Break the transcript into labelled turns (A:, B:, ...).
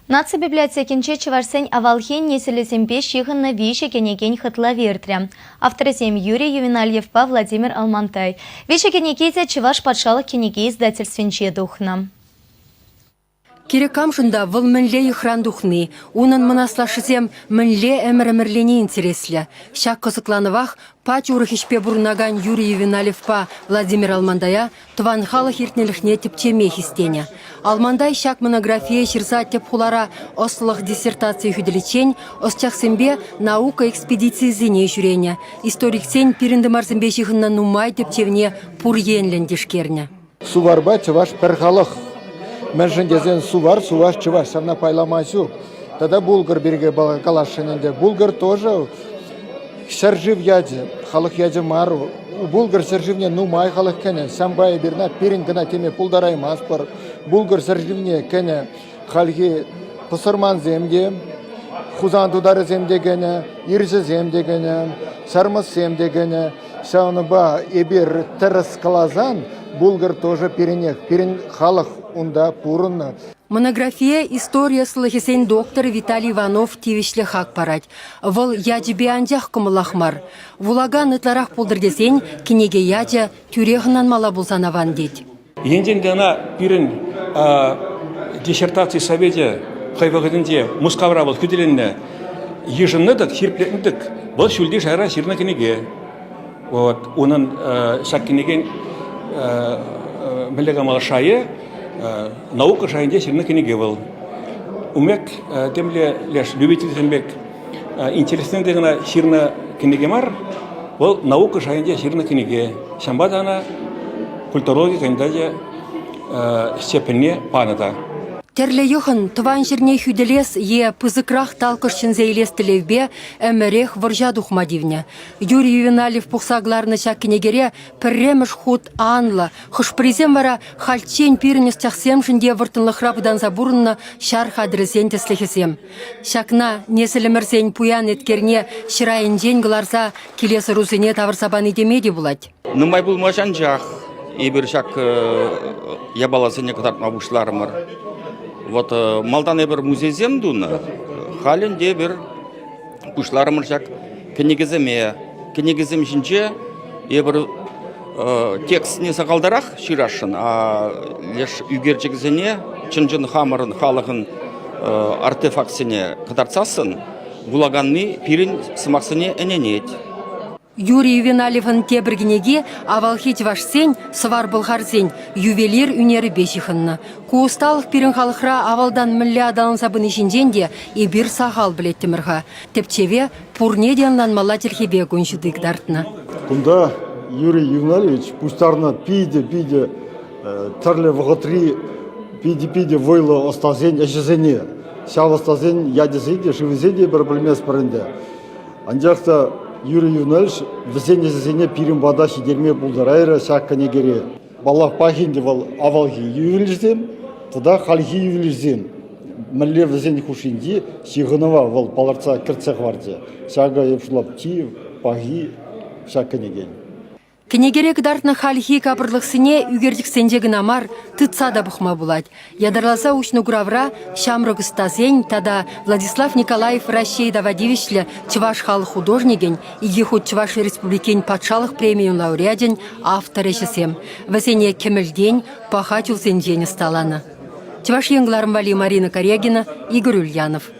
A: Наци библиотекинче чӑвашсен авалхи несӗлӗсемпе ҫыхӑннӑ виҫӗ кӗнекен хӑтлавӗ иртрӗ. Авторӗсем Юрий Ювенальевпа Владимир Алмантай. Виҫӗ кӗнеке те Чӑваш патшалӑх кӗнеке издательствинче тухнӑ.
B: Кирек камшӑн та вӑл мӗнле йӑхран тухни, унӑн мӑн аслашшӗсем мӗнле ӗмӗр ӗмӗрлени интереслӗ. Ҫак кӑсӑкланӑвах пач урӑх ӗҫпе пурӑнакан Юрий Ювенальевпа Владимир Алмантая тӑван халӑх иртнӗлӗхне тӗпчеме хистенӗ. Алмантай ҫак монографие ҫырса тӗп хулара ӑслӑлӑх диссертацийӗ хӳтӗличчен ӑсчахсемпе наука экспедицийӗсене ҫӳренӗ, историксен пирӗн тымарсемпе ҫыхӑннӑ нумай тӗпчевне пур енлӗн тишкернӗ.
C: Суварпа чӑваш пӗр халӑх. Мӗншӗн тесен сувар, суваш, чӑваш ҫавна пайлама ҫук. Тата булгар пирки каласшӑн ӗнтӗ. Булгар тоже ҫӗршыв ячӗ, халӑх ячӗ мар. Булгар ҫӗршывне нумай халӑх кӗнӗ. Ҫавӑнпа эпир пирӗн кӑна теме пултараймастпӑр. Булгар ҫӗршывне кӗнӗ хальхи пӑсӑрмансем те, Хусан тутарӗсем те кӗнӗ, ирҫӗсем те кӗнӗ, ҫармӑссем те кӗнӗ. Ҫавӑнпа эпир тӗрӗс каласан, Булгар тоже пирӗнех, пирӗн халӑх унта пурӑннӑ.
B: Монографие истори ӑслӑхӗсен докторӗ Виталий Иванов тивӗҫлӗ хак парать. Вӑл ячӗпе анчах кӑмӑллах мар. Вулакан ытларах пултӑр тесен кӗнеке ячӗ тӳрех ӑнланмалла пулсан аван тет.
D: Енчен те ӑна пирӗн диссертаци совечӗ хӑй вӑхӑтӗнче Мускавра вӑл хӳтӗленнӗ йышӑннӑ-тӑк, ҫирӗплетнӗ-тӗк, вӑл ҫӳлти шайра ҫырнӑ кӗнеке. Вот. Унӑн ҫак кӗнекен мӗнле калама шайӗ наука шайӗнче ҫырнӑ кӗнеке вӑл. Умек темле леш любительсем пек интересленсе кӑна ҫырнӑ кӗнеке мар, вӑл наука шайӗнче ҫырнӑ кӗнеке. Ҫавӑнпа та ӑна культурологи кандидачӗ степенне панӑ та.
B: Тӗрлӗ йӑхӑн тӑван ҫӗрне хӳтӗлес е пысӑкрах талкӑш ҫӗнсе илес тӗллевпе ӗмӗрех вӑрҫа тухма тивнӗ. Юрий Ювенальев пухса кӑларнӑ ҫак кӗнекере пӗрремӗш хут анлӑ, хӑш-пӗрисем вара хальччен пирӗн ӑсчахсемшӗн те вӑрттӑнлӑхра пытанса пурӑннӑ ҫар хатӗрӗсен тӗслӗхӗсем. Ҫакна несӗлӗмӗрсен пуян еткерне ҫӗр айӗнчен кӑларса килес ӑрусене тавӑрса пани теме те пулать.
E: Нумай пулмасть анчах эпир ҫак япаласене кӑтартма пуҫларӑмӑр. Вот малтан эпир музейсем тунӑ, халь ӗнтӗ эпир пуҫларӑмӑр ҫак кӗнекесене. Кӗнекесем ҫинче эпир текстне сахалтарах ҫырасшӑн, а леш ӳкерчӗкӗсене чӑн-чӑн хамӑрӑн халӑхӑн артефактсене кӑтартсассӑн вулаканни пирӗн сӑмахсене ӗненет.
B: Юрий Ювенальевӑн тепӗр кӗнеки авалхи чӑвашсен, сӑвар-пӑлхарсен ювелир ӳнерӗпе ҫыхӑннӑ. Ку ӑсталӑх пирӗн халӑхра авалтан мӗнле аталанса пыни ҫинчен те эпир сахал пӗлеттӗмӗр-ха. Тӗпчеве пурне те ӑнланмалла чӗлхепе кун ҫути кӑтартнӑ.
F: Кунта Юрий Ювенальевич пуҫтарнӑ питӗ-питӗ тӗрлӗ вӑхӑтри питӗ-питӗ вӑйлӑ ӑстасен ӗҫӗсене. Ҫав ӑстасен ячӗсем те, шывӗсем те пӗр пӗлместпӗр ӗнтӗ. Анчах та Юрий Ювенальевич вӗсен ӗҫӗсене пирӗн пата ҫитерме пултарайрӗ ҫак кӗнекере. Паллах, пахи ӗнтӗ вӑл авалхи ювелирсем тата хальхи ювелирсем. Мӗнле вӗсен хушшинчи ҫыхӑнӑва вӑл палӑртса кӗртсе хӑварчӗ. Ҫакӑ эп шутлап чи пахи ҫак кӗнекен.
B: Кӗнекере кӑтартнӑ хальхи капӑрлӑхсене ӳкерчӗксенче кӑна мар, тытса та пӑхма пулать. Ятарласа уҫнӑ куравра ҫамрӑк ӑстасен тата Владислав Николаев Раҫҫей тава тивӗҫлӗ чӑваш халӑх художникӗн, икӗ хут Чӑваш Республикин патшалӑх премийӗн лауреачӗн автор ӗҫӗсем. Вӗсене кӗмӗлтен, паха чулсенчен ӑсталанӑ. Чӑваш Ен кӑларӑм валли Марина Корягина, Игорь Ульянов.